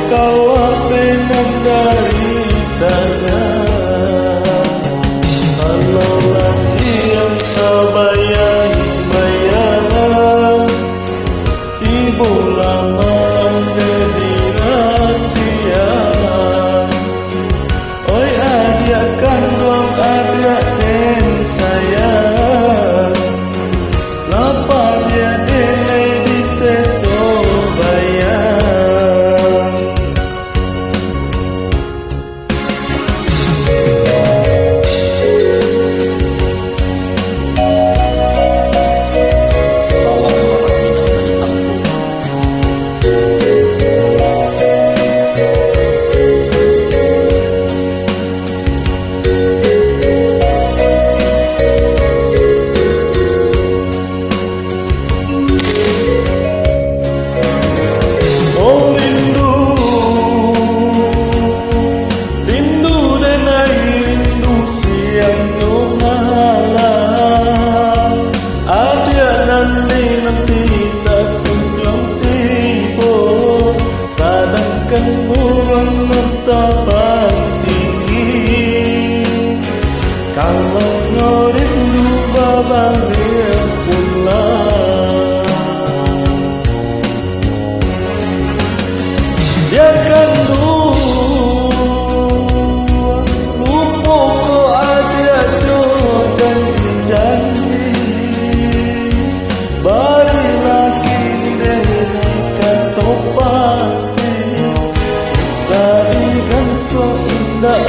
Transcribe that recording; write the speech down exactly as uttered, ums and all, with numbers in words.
Kawa penang dari tanah. Kalau lah siang sabayang-bayang, ibu lah manjadi rasiang. Oi adiak kanduang, adiak den sayang, lapeh diak den lai diseso bayang. Oh rindu, rindu den ai rindu siang jo malam. Adiak nan dinanti tak kunjuang tibo, sadangkan buruang nan tabang tinggi. Kalau rindu babaliak pulang. Diak kanduang, lupo ko adiak jo janji-janji. Baliaklah kini dek nan kato pasti. Usah digantuang indak